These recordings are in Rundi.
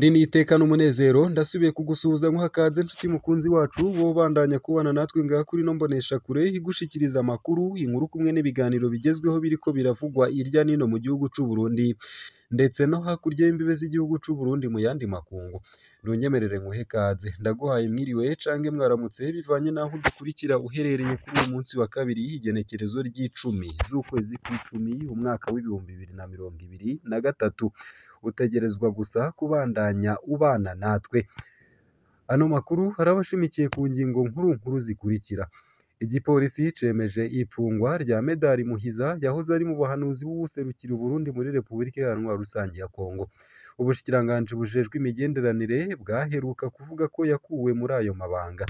Ndi n'iteka n'umunezero ndasubiye kugusuhuza nkuha kaze nshuti mukunzi wacu wowe ubandanya kubana natwe ngaha kuri ino mboneshakure igushikiriza amakuru, inkuru kumwe n'ibiganiro bigezweho biriko biravugwa irya nino mu gihugu c'u Burundi ndetse no hakurya y'imbibe z'igihugu c'u Burundi mu yandi makungu. Nunyemerere nkuhe kaze, ndaguhaye mwiriwe canke mwaramutse bivanye n'aho udukurikira uherereye kuri uyu munsi wa kabiri igenekerezo ry'icumi z'ukwezi kw'icumi umwaka w'2023. Utegerezwa gusa kubandanya ubana natwe. Ano makuru arabashimikiye ku ngingo nkuru nkuru zikurikira: Igipolisi cemeje ipfungwa rya Medari Muhiza yahoze ari mu bahanuzi b'uwuserukira Uburundi muri Repubulika Iharanira Rusangi ya Kongo. Ubushikiranganji bujejwe imigenderanire bwaheruka kuvuga ko yakuwe muri ayo mabanga.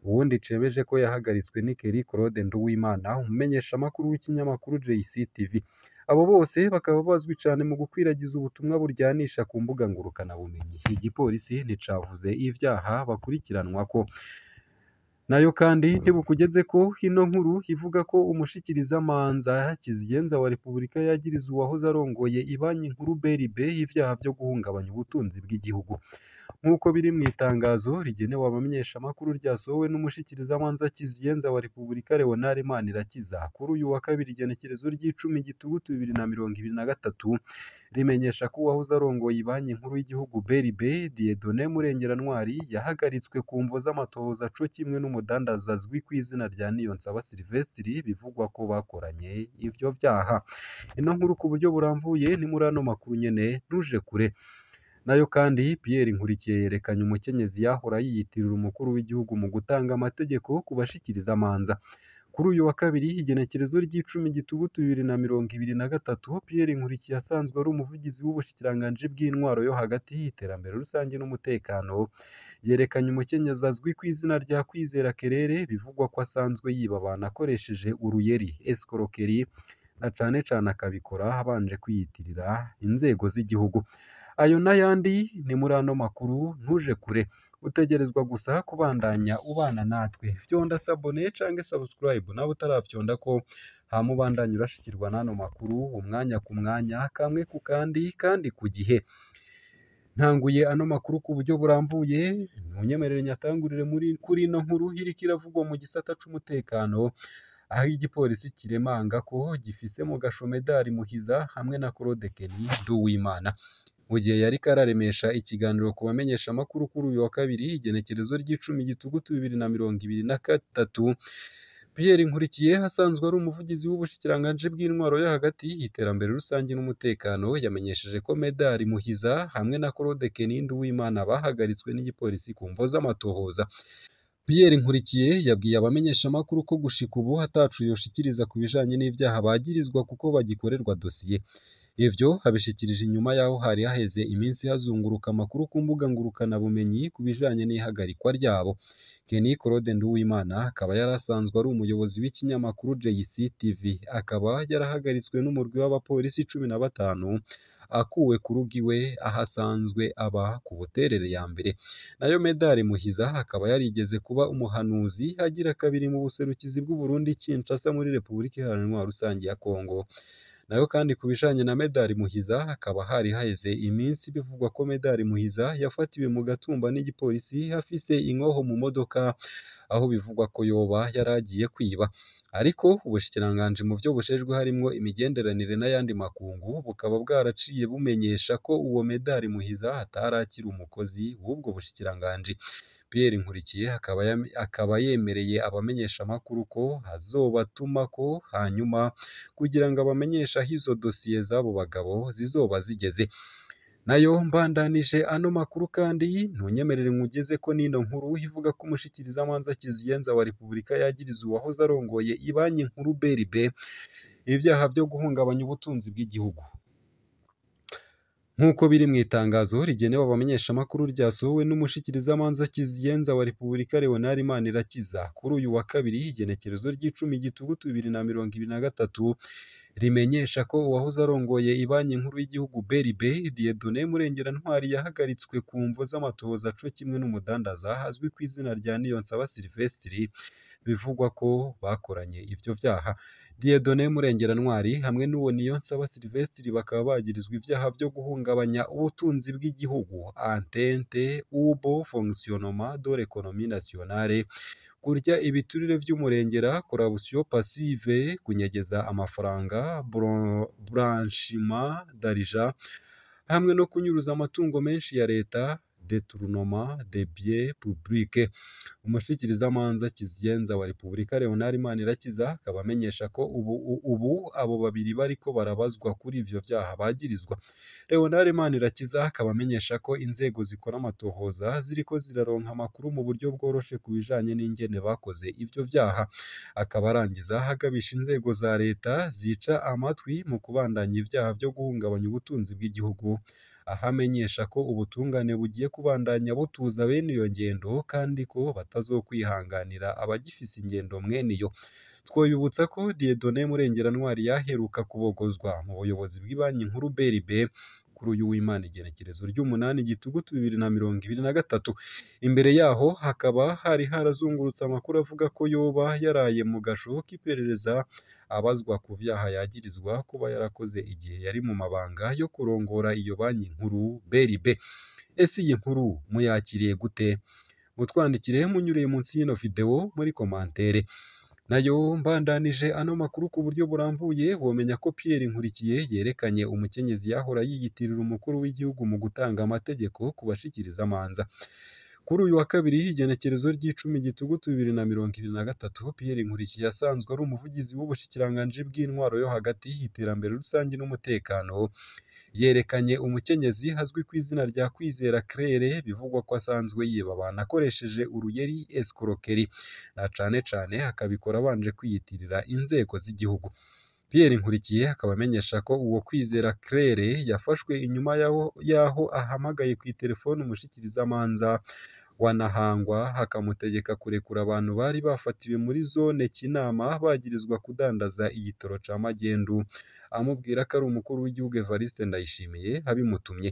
Uwundi cemeje ko yahagaritswe ni Kelly Claude Nduwimana, umumenyeshamakuru w'ikinyamakuru JCTV. Abo bose bakaba bazwi cane mu gukwiragiza ubutumwa buryanisha ku mbuga ngurukanabumenyi. Igipolisi nticavuze ivyaha bakurikiranwako. Nayo kandi ntibukugezeko ino nkuru ivuga ko umushikirizamanza Kizigenza wa Repubulika yagiriza uwahoze arongoye ibanki nkuru BRB ivyaha vyo guhungabanya ubutunzi bw'igihugu. Nk'uko biri mw'itangazo rigenewe abamenyeshamakuru ryasohowe n'umushikirizamanza Kizigenza wa Repubulika Leonard Manirakiza kuri uyu wa kabiri igenekerezo ry'icumi Gitugutu 2023, rimenyesha ko uwahoze arongoye ibanki nkuru y'igihugu BRB Dieudonné Murengerantwari yahagaritswe ku mvo z'amatohoza co kimwe n'umudandaza azwi kw'izina rya Niyonsaba Sylvestre bivugwa ko bakoranye ivyo vyaha. Ino nkuru ku buryo burambuye ni muri ano makuru nyene ntuje kure. Nayo kandi Pierre Nkurikiye yerekanye umukenyezi yahora yiyitirira umukuru w'igihugu mu gutanga amategeko ku bashikirizamanza. Kuri uyu wa kabiri igenekerezo ry'icumi Gitugutu 2023, Pierre Nkurikiye asanzwe ari umuvugizi w'ubushikiranganji bw'intwaro yo hagati, iterambere rusangi n'umutekano, yerekanye umukenyezi azwi kw'izina rya Kwizera Kerere bivugwa ko asanzwe yiba abantu akoresheje uruyeri escroquerie na cane cane akabikora abanje kwiyitirira inzego z'igihugu. Ayo n'ayandi ni muri ano makuru ntuje kure. Utegerezwa gusa kubandanya ubana natwe. Fyonda s'abonner canke subscribe nawe utaravyondako hama ubandanye urashikirwa n'ano makuru umwanya ku mwanya, kamwe ku kandi kandi ku gihe. Ntanguye ano makuru ku buryo burambuye, munyemerere nyatangurire muri kuri ino nkuru iriko iravugwa mu gisata c'umutekano, aho igipolisi kiremanga ko gifise mu gasho Medari Muhiza hamwe na Claude Kelly Nduwimana. Mu gihe yariko araremesha ikiganiro ku bamenyeshamakuru kuri uyu wa kabiri igenekerezo ry'icumi Gitugutu 2023, Pierre Nkurikiye asanzwe ari umuvugizi w'ubushikiranganji bw'intwaro yo hagati, iterambere rusangi n'umutekano, yamenyesheje ko Medari Muhiza hamwe na Claude Kelly Nduwimana bahagaritswe n'igipolisi ku mvo z'amatohoza. Pierre Nkurikiye yabwiye abamenyeshamakuru ko gushika ubu ataco yoshikiriza ku bijanye n'ivyaha bagirizwa kuko bagikorerwa dosiye. Ivyo abishikirije inyuma y'aho hari haheze iminsi hazunguruka amakuru ku mbuga ngurukanabumenyi ku bijanye n'ihagarikwa ryabo. Kenny Claude Nduwimana akaba yari asanzwe ari umuyobozi w'ikinyamakuru JCTV, akaba yarahagaritswe n'umurwi w'abapolisi 15 akuwe ku rugo iwe aho asanzwe aba ku Buterere ya mbere. Nayo Medari Muhiza akaba yarigeze kuba umuhanuzi agira kabiri mu buserukizi bw'Uburundi Kinshasa muri Repubulika Iharanira Rusangi ya Kongo. Nayo kandi ku bijanye na Medari Muhiza hakaba hari haheze iminsi bivugwa ko Medari Muhiza yafatiwe mu Gatumba n'igipolisi afise inkoho mu modoka, aho bivugwa ko yoba yaragiye kwiba. Ariko ubushikiranganji mu vyo bujejwe harimwo imigenderanire n'ayandi makungu bukaba bwaraciye bumenyesha ko uwo Medari Muhiza atarakiri umukozi w'ubwo bushikiranganji. Pierre Nkurikiye akaba yemereye abamenyeshamakuru ko azobatumako hanyuma kugira ngo abamenyeshe aho izo dosiye z'abo bagabo zizoba zigeze. Nayo mbandanije ano makuru kandi ntunyemerere nkugezeko n'ino nkuru ivuga ko umushikirizamanza Kizigenza wa Repubulika yagiriza uwahoze arongoye ibanki nkuru BRB ivyaha vyo guhungabanya ubutunzi bw'igihugu. Nk'uko biri mw'itangazo rigenewe abamenyeshamakuru ryasohowe n'umushikirizamanza Kizigenza wa Repubulika Leonard Manirakiza kuri uyu wa kabiri igenekerezo ry'icumi Gitugutu 2023, rimenyesha ko uwahoze arongoye ibanki nkuru y'igihugu BRB Dieudonné Murengerantwari yahagaritswe ku mvo z'amatohoza co kimwe n'umudandaza azwi kw'izina rya Niyonsaba Sylvestre bivugwa ko bakoranye ivyo vyaha. Dieudonné Murengerantwari hamwe n'uwo Niyonsaba Sylvestre bakaba bagirizwa ivyaha vyo guhungabanya ubutunzi bw'igihugu, atteinte au bon fonctionnement de l'économie nationale, kurya ibiturire vy'umurengera, corruption passive, kunyegeza amafaranga, blanchiment d'argent, hamwe no kunyuruza amatungo menshi ya leta, détournement de biens publics. Umushikirizamanza Kizigenza wa Repubulika Leonard Manirakiza akaba amenyesha ko ubu abo babiri bariko barabazwa kuri ivyo vyaha bagirizwa. Leonard Manirakiza akaba amenyesha ko inzego zikora amatohoza ziriko ziraronka amakuru mu buryo bworoshe ku bijanye n'ingene bakoze ivyo vyaha. Akaba arangiza agabisha inzego za leta zica amatwi mu kubandanya ivyaha vyo guhungabanya ubutunzi bw'igihugu, aho amenyesha ko ubutungane bugiye kubandanya butuza bene iyo ngendo kandi ko batazokwihanganira abagifise ingendo mwene iyo. Twoyibutsa ko Dieudonné Murengerantwari yaheruka kubogozwa mu buyobozi bw'ibanki nkuru BRB kuri uyu w'Imana igenekerezo ry'umunani Gitugutu 2023. Imbere yaho hakaba hari harazungurutse amakuru avuga ko yoba yaraye mu gasho k'iperereza abazwa ku vyaha yagirizwa kuba yarakoze igihe yari mu mabanga yo kurongora iyo banki nkuru BRB. Ese iyi nkuru muyakiriye gute? Mutwandikire munyuriye munsi y'ino video muri commentaire. Nayo mbandanije ano makuru ku buryo burambuye, womenya ko Pierre Nkurikiye yerekanye umukenyezi yahora yiyitirira umukuru w'igihugu mu gutanga amategeko ku bashikirizamanza. Kuri uyu wa kabiri igenekerezo ry'icumi Gitugutu 2023, Pierre Nkurikiye asanzwe ari umuvugizi w'ubushikiranganji bw'intwaro yo hagati, iterambere rusangi n'umutekano, yerekanye umukenyezi azwi ku izina rya Kwizera Claire bivugwa ko asanzwe yiba abantu akoresheje uruyeri escroquerie, na cane cane akabikora abanje kwiyitirira inzego z'igihugu. Pierre Nkurikiye akaba amenyesha ko uwo Kwizera Claire yafashwe inyuma yaho ahamagaye kw'iterefone umushikirizamanza wa Ntahangwa akamutegeka kurekura abantu bari bafatiwe muri zone Kinama bagirizwa kudandaza igitoro ca magendu, amubwira ko ari umukuru w'igihugu Evariste Ndayishimiye abimutumye.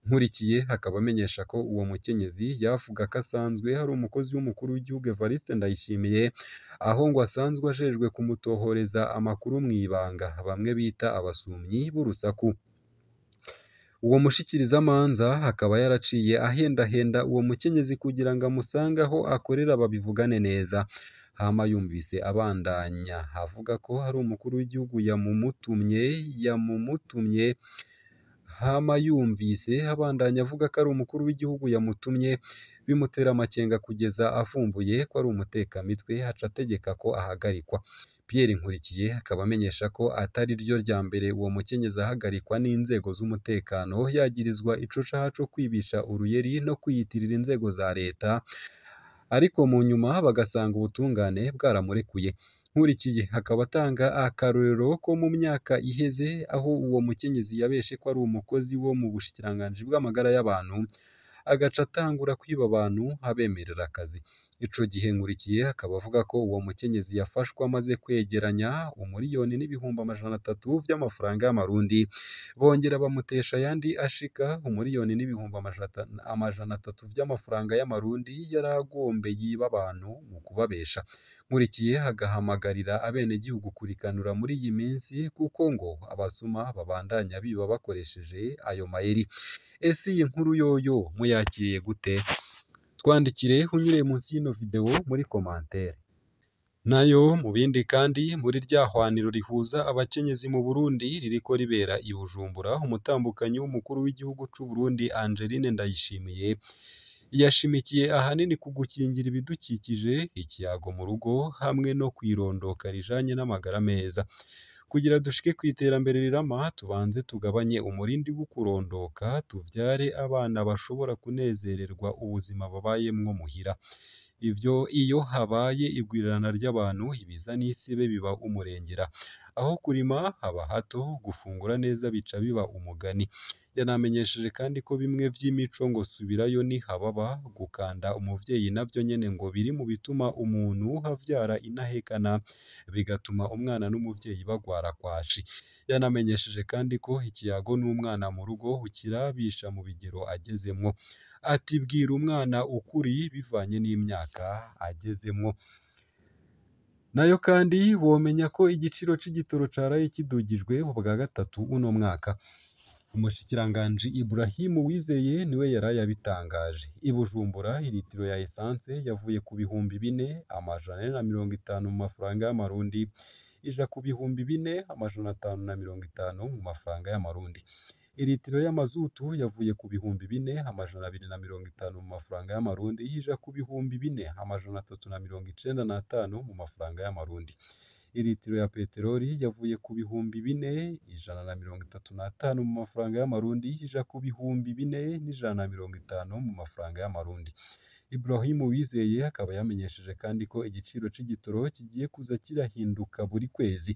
Nkurikiye akaba amenyesha ko uwo mukenyezi yavuga ko asanzwe ari umukozi w'umukuru w'igihugu Evariste Ndayishimiye, aho ngo asanzwe ajejwe kumutohoreza amakuru mw'ibanga, bamwe bita abasumyi b'urusaku. Uwo mushikirizamanza akaba yaraciye ahendahenda uwo mukenyezi kugira ngo amusange aho akorera babivugane neza. Hama yumvise abandanya avuga ko ari umukuru w'igihugu yamumutumye hama yumvise abandanya avuga ko ari umukuru w'igihugu yamutumye, bimutera amakenga kugeza avumbuye ko ari umutekamitwe, aca ategeka ko ahagarikwa. Pierre Nkurikiye akaba amenyesha ko atari ryo rya mbere uwo mukenyezi ahagarikwa n'inzego z'umutekano yagirizwa ico caha co kwibisha uruyeri no kwiyitirira inzego za leta, ariko mu nyuma bagasanga ubutungane bwaramurekuye. Nkurikiye akaba atanga akarorero ko mu myaka iheze aho uwo mukenyezi yabeshe ko ari umukozi wo mu bushikiranganji bw'amagara y'abantu, agaca atangura kwiba abantu abemerera akazi. Ico gihe Nkurikiye akaba avuga ko uwo mukenyezi yafashwe amaze kwegeranya 1,300,000 vy'amafaranga y'amarundi, bongera bamutesha ayandi ashika 1,300,000 vy'amafaranga y'amarundi yari agombe yiba abantu mu kubabesha. Nkurikiye agahamagarira abenegihugu kurikanura muri iyi minsi kuko ngo abasuma babandanya biba bakoresheje ayo mayeri. Ese iyi nkuru yoyo muyakiriye gute? Twandikire unyuriye munsi y'ino video muri commentaire. Nayo mu bindi kandi, muri rya hwaniro rihuza abakenyezi mu Burundi ririko ribera i Bujumbura, umutambukanyi w'umukuru w'igihugu c'u Burundi Angeline Ndayishimiye yashimikiye ahanini ku gukingira ibidukikije, ikiyago mu rugo hamwe no kwirondoka rijanye n'amagara meza. Kugira dushike kw'iterambere rirama, tubanze tugabanye umurindi wo kurondoka, tuvyare abana bashobora kunezererwa ubuzima babayemwo muhira. Ivyo iyo habaye igwirirana ry'abantu, ibiza n'isibe biba umurengera. Aho kurima haba hato, gufungura neza bica biba umugani. Yanamenyesheje kandi ko bimwe vy'imico ngo subirayo nihababa, gukanda umuvyeyi navyo nyene ngo biri mu bituma umuntu avyara intahekana, bigatuma umwana n'umuvyeyi bagwara kwashi. Yanamenyesheje kandi ko ikiyago n'umwana mu rugo ukirabisha mu bigero agezemwo. Ati bwira umwana ukuri bivanye n'imyaka agezemwo. Nayo kandi womenya ko igiciro c'igitoro caraye kidugijwe ubwa gatatu uno mwaka. Umushikiranganji Ibrahim Uwizeye niwe yaraye abitangaje. I Bujumbura iritiro ya essence yavuye ku 4450 mu mafaranga y'amarundi ija ku 4550 mu mafaranga y'amarundi. Iritiro y'amazutu yavuye ku 4250 mu mafaranga y'amarundi ija ku 4395 mu mafaranga y'amarundi. Iritiro ya peteroli yavuye ku 4135 mu mafaranga y'amarundi ija ku 4150 mu mafaranga y'amarundi. Ibrahim Uwizeye akaba yamenyesheje kandi ko igiciro c'igitoro kigiye kuza kirahinduka buri kwezi.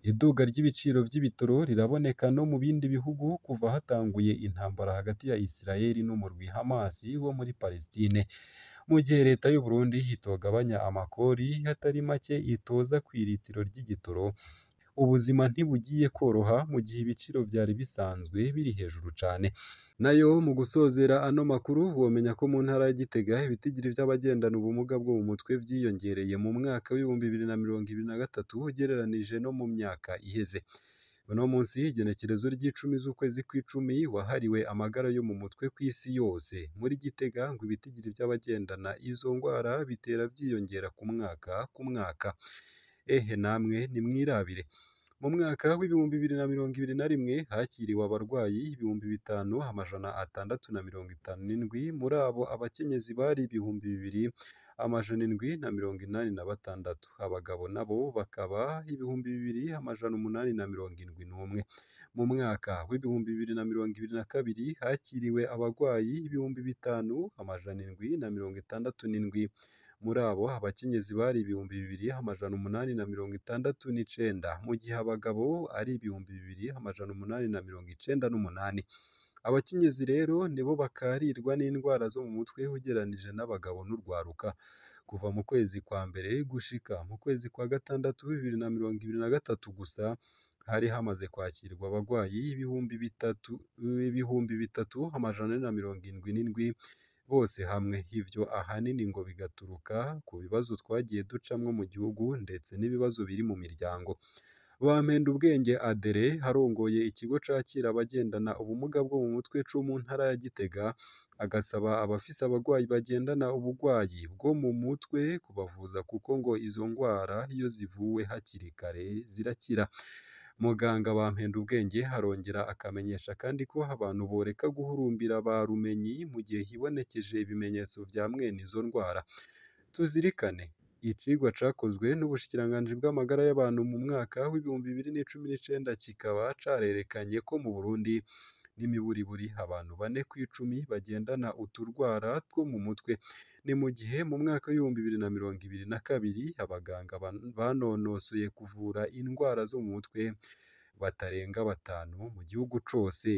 Iduga ry'ibiciro vy'ibitoro riraboneka no mu bindi bihugu kuva hatanguye intambara hagati ya Israel n'umurwi Hamas wo muri Palestine. Mu gihe leta y'u Burundi itogabanya amakori atari make itoza kw'iritiro ry'igitoro, ubuzima ntibugiye koroha mu gihe ibiciro vyari bisanzwe biri hejuru cane. Nayo mu gusozera ano makuru womenya ko mu ntara ya Gitega ibitigiri vy'abagendana ubumuga bwo mu mutwe vyiyongereye mu mwaka w'2023 ugereranije no mu myaka iheze. Uno munsi igenekerezo ry'icumi z'ukwezi kw'icumi wahariwe amagara yo mu mutwe kw'isi yose. Muri Gitega ngo ibitigiri vy'abagendana izo ngwara bitera vyiyongera ku mwaka ku mwaka. Ehe namwe nimwirabire. Mu mwaka w'2021 hakiriwe abarwayi 5657, muri abo abakenyezi bari 2786, abagabo nabo bakaba 2871. Mu mwaka w'2022 hakiriwe abarwayi 5767, muri abo abakenyezi bari 2869, mu gihe abagabo ari 2898. Abakenyezi rero nibo bakarirwa n'indwara zo mu mutwe ugereranije n'abagabo n'urwaruka. Kuva mu kwezi kwa mbere gushika mu kwezi kwa gatandatu 2023 gusa hari hamaze kwakirwa abarwayi 3477 bose hamwe. Ivyo ahanini ngo bigaturuka ku bibazo twagiye ducamwo mu gihugu ndetse n'ibibazo biri mu miryango. Bampendubwenge Adere arongoye ikigo cakira abagendana ubumuga bwo mu mutwe co mu ntara ya Gitega, agasaba abafise abarwayi bagendana ubugwayi bwo mu mutwe kubavuza kuko ngo izo ngwara iyo zivuwe hakiri kare zirakira. Muganga Bampendubwenge arongera akamenyesha kandi ko abantu boreka guhurumbira ba rumenyi mu gihe hibonekeje ibimenyetso vya mwene izo ndwara. Tuzirikane icigwa cakozwe n'ubushikiranganji bw'amagara y'abantu mu mwaka w'2019 kikaba carerekanye ko mu Burundi n'imiburiburi abantu 4 ku 10 bagendana uturwara two mu mutwe. Ni mu gihe mu mwaka w'2022 abaganga banonosoye kuvura indwara zo mu mutwe batarenga 5 mu gihugu cose.